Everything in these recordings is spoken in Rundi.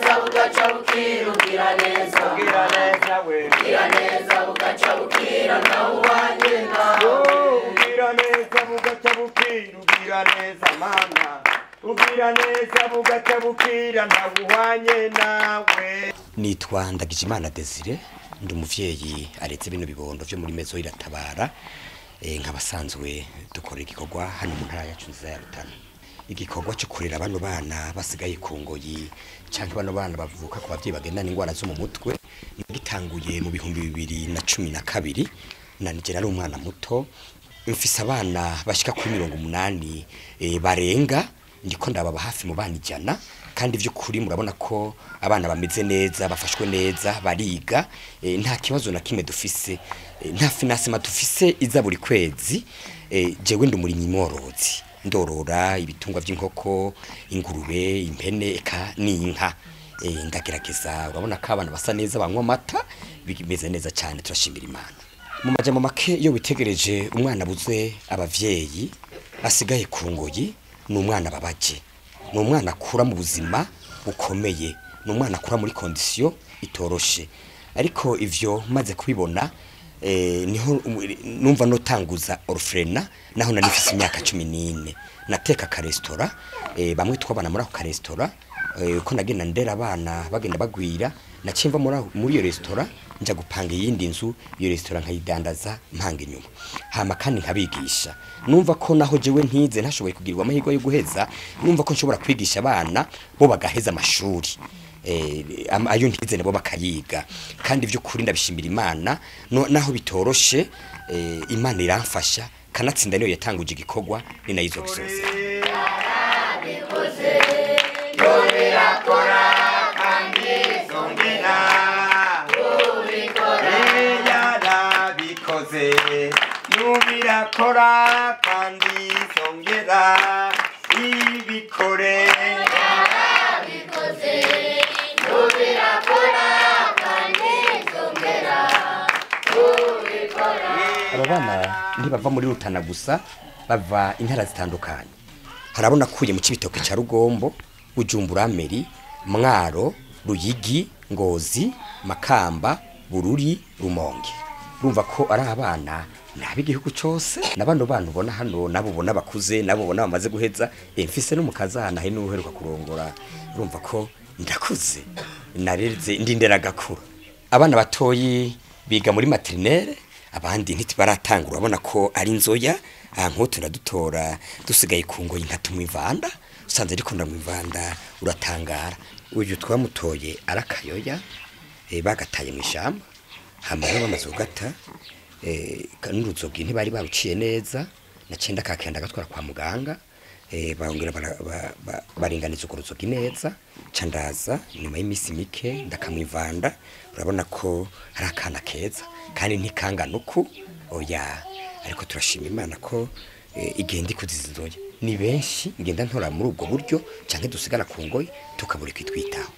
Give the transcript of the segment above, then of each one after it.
neza bugaca bukira, ugira neza, ugira neza we, ugira neza bugaca bukira, nawe uwanye nawe. Ugira neza bugaca bukira, ugira neza mana, ugira neza bugaca bukira, ntawe uhwanye nawe. Nitwa Ndagijimana Desire, ndi umuvyeyi aretse bino bibondo vyo muri Maison Iratabara, nkabasanzwe dukora igikorwa hano mu ntara yacu nziza ya Rutana. Igikorwa cyo kurera bano bana basigaye ku ngoyi canke bano bana bavuka ku bavyeyi bagendana ingwara zo mu mutwe gitanguye mu 2012. Nanje nari umwana muto, mfise abana bashika kuri 80 barenga, ndiko ndababa hafi mu bana 100. Kandi vy'ukuri murabona ko abana bameze neza, bafashwe neza, bariga, nta kibazo na kimwe dufise, nta financement dufise iza buri kwezi. Jewe ndi umurimyi mworozi, ndorora ibitungwa vy'inkoko, ingurube, impene eka n'inka. Ndagerageza, urabona ko abana basa neza, banywa amata, bimeze neza cyane, turashimira Imana. Mu majambo make, iyo witegereje umwana abuze abavyeyi asigaye ku ngoyi, ni umwana babaje, ni umwana akura mu buzima bukomeye, ni umwana akura muri condition itoroshe. Ariko ivyo maze kubibona, niho numva notanguza orphelinat. Naho nari mfise imyaka 14, nateka ka restaurant, bamwe twabana muri ako ka restaurant. Uko nagenda ndera abana bagenda bagwira, naciye mva muri iyo restaurant nja gupanga iyindi nzu, iyo restaurant nkayidandaza mpanga inyuma, hama kandi nkabigisha. Numva ko naho jewe ntize, ntashoboye kugirirwa amahirwe yo guheza, numva ko nshobora kwigisha abana bo bagaheza amashuri, ayo ntize nabo bakayiga. Kandi vy'ukuri ndabishimira Imana, naho bitoroshe, Imana iramfasha, kanatsinda niyo yatanguje igikorwa, ni nayo izogisoza. Yobirakora kandi izongera Ubikora, yarabikoze, nubirakora kandi izongera ibikore. Yarabikoze, nubirakora kandi izongera ubikora. Aba bana ntibava muri Rutana gusa, bava intara zitandukanye. Harabona kuye mu Cibitoke ca Rugombo, Bujumbura Meri, Mwaro, Ruyigi, Ngozi, Makamba, Bururi, Rumonge. Urumva ko ari abana nab'igihugu cose. Na bano bana ubona hano, nabo ubona bakuze, nabo ubona bamaze guheza, mfise n'umukazana he n'uheruka kurongora. Urumva ko ndakuze, nareze ndindera gakura. Abana batoyi biga muri maternelle, abandi ntitibaratangura, urabona ko ari inzoya. Nkutu ndadutora dusigaye ku ngoyi nkatumwivanda, usanze ariko ndamwivanda uratangara. Uyu twamutoye arakayoya, bagataye mu ishamba, hama rero bamaze kugata, n'uruzogi ntibari baruciye neza, naciye ndakakenda gatwara kwa muganga, bongera baringaniza urwo ruzogi neza, nca ndaza nyuma y'imisi mike ndakamwivanda. Urabona ko ari akana keza kandi ntikangana uku, oya. Ariko turashima Imana ko igenda ikuza izi nzoya. Ni benshi ngenda ntora muri ubwo buryo, canke dusigara ku ngoyi tukabura kwitwitaho.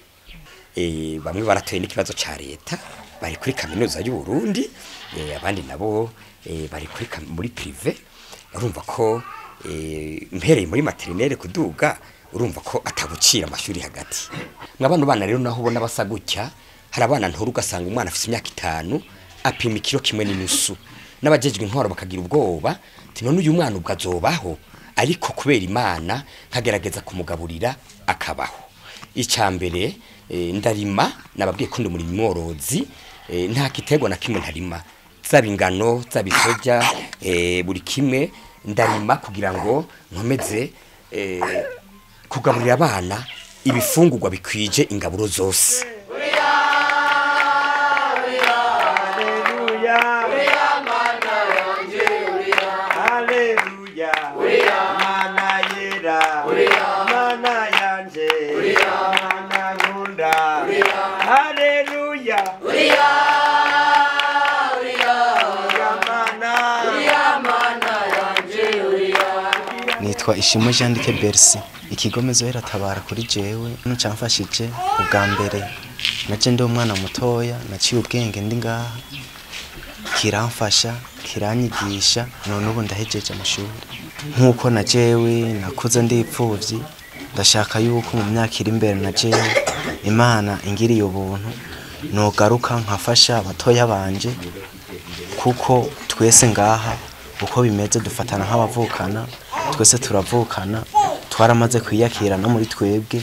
Bamwe baratoye n'ikibazo ca leta, bari kuri kaminuza y'u Burundi, abandi nabo bari muri privé. Urumva ko mpereye muri maternelle kuduga, urumva ko atabucira amashuri hagati. Mwabano bana rero naho ubona basa gutya, hari abana ntora ugasanga umwana afise imyaka 5 apima ikiro 1.5, n'abajejwe intwaro bakagira ubwoba ati none uyu mwana ubwo azobaho? Ariko kubera Imana nkagerageza kumugaburira akabaho. Icya mbere, ndarima, nababwiye ko ndi umurimyi mworozi, nta giterwa na kimwe ntarima, zaba ingano, zaba isoja, buri kimwe ndarima kugira ngo nkomeze kugaburira abana ibifungurwa bikwije ingaburo zose. Haleluya, haleluya, Mana yera, Mana yanje, Mana nkunda, haleluya, Mana. Nitwa Ishimwe Jean Duc Bercy. Ikigo Maison Iratabara kuri jewe camfashije ubwa mbere, naje ndi umwana mutoya, naciye ubwenge ndi ngaha, kiramfasha, kiranyigisha, none ubu ndahejeje amashuri. Nk'uko na jewe nakuze ndi ipfuvyi, ndashaka yuko mu myaka iri imbere na jewe Imana ingiriye ubuntu nogaruka nkafasha abatoya banje, kuko twese ngaha uko bimeze dufatana nk'abavukana, twese turavukana, twaramaze kwiyakira no muri twebwe,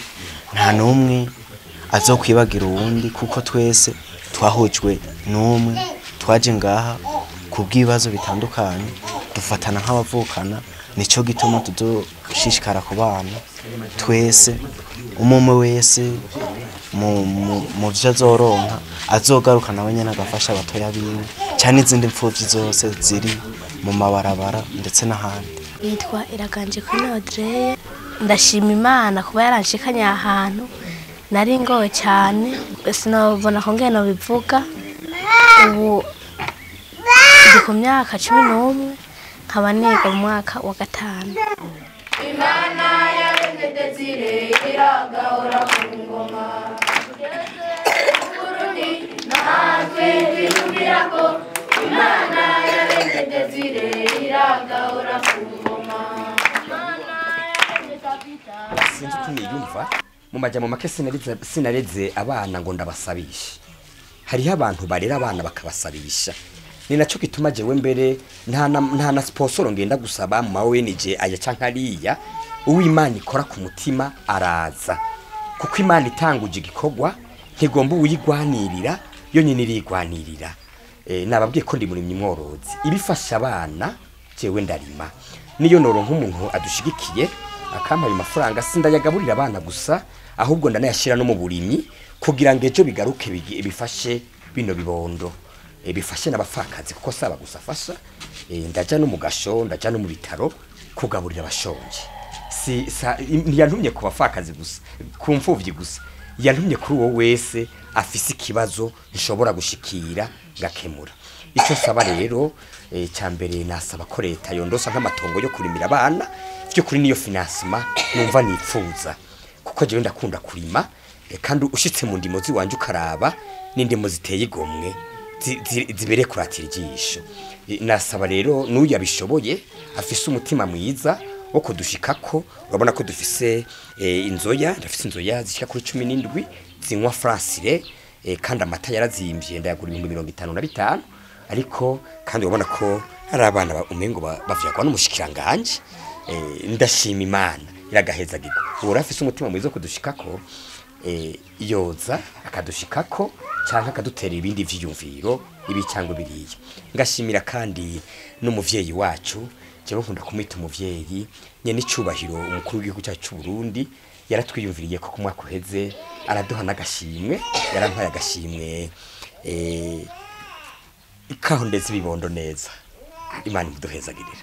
nta n'umwe azokwibagira uwundi, kuko twese twahujwe n'umwe, twaje ngaha kubw'ibibazo bitandukanye, dufatana nk'abavukana. Nico gituma tuzoshishikara ku bana twese, umwe wese mu vyo azoronka azogaruka nawe nyene agafasha abatoya biwe, canke izindi mpfuvyi zose ziri mu mabarabara ndetse n'ahandi. Nitwa Iraganje kuri Audrey, ndashima Imana kuba yaranshikanye ahantu nari ngowe cyane, sinabona ko ngeno bivuga. Ubu ndi ku myaka 11 nkaba niga mu mwaka wa 5. Imana yaremye Desire iragahora ku ngoma. Burundi natwe twiyumvirako Imana yaremye Desire iragahora ku ngoma. Imana yaremye Tabita. Sinzi uko niyumva mu majambo make, sinareze abana ngo ndabasabisha. Hariho abantu barera abana bakabasabisha. Ni naco gituma jewe mbere nta na sponsor ngenda gusaba mu ma ONG aya canke ariya. Uwimana ikora ku mutima araza, kuko Imana itanguje igikorwa ntigomba uwuyigwanirira, yo nyine irigwanirira. Nababwiye ko ndi murimyi mworozi, ibifasha abana jewe ndarima. Niyo noronka umuntu adushigikiye akampa ayo mafaranga, sindayagaburira abana gusa, ahubwo ndanayashira no mu burimyi kugira ngo ejo bigaruke bifashe bino bibondo, bifashe n'abapfakazi, kuko saba gusa afasha. Ndaja no mu gasho, ndaja no mu bitaro kugaburira abashonje. Si ntiyantumye ku bapfakazi gusa, ku mfuvyi gusa, yantumye kuri uwo wese afise ikibazo nshobora gushikira ngakemura. Ico saba rero, cya mbere nasaba ko leta yondosa nk'amatongo yo kurimira abana, byo kuri niyo financement numva nipfuza, kuko jewe ndakunda kurima, kandi ushitse mu ndimo ziwanje ukaraba n'indimo ziteye igomwe zibereye kuratira ijisho. Nasaba rero n'uyu abishoboye afise umutima mwiza wo kudushikako. Urabona ko dufise inzoya, ndafise inzoya zishika kuri 17 zinywa francire, kandi amata yarazimvye ndayagura 55,000, ariko kandi urabona ko hari abana umengo bavyagwa n'umushikiranganje. Ndashima Imana iragahezagirwa. Uwo afise umutima mwiza wo kudushikako, yoza akadushikako canke akadutera ibindi vyiyumviro ibi cyangwa biriya. Ngashimira kandi n'umuvyeyi wacu, jewe nkunda kumwita umuvyeyi nyene icubahiro, umukuru w'igihugu cyacu c'u Burundi yaratwiyumviriye ko ku mwaka uheze araduha n'agashimwe, yarampaye agashimwe ikaho ndetse ibibondo neza. Imana imuduhezagirira.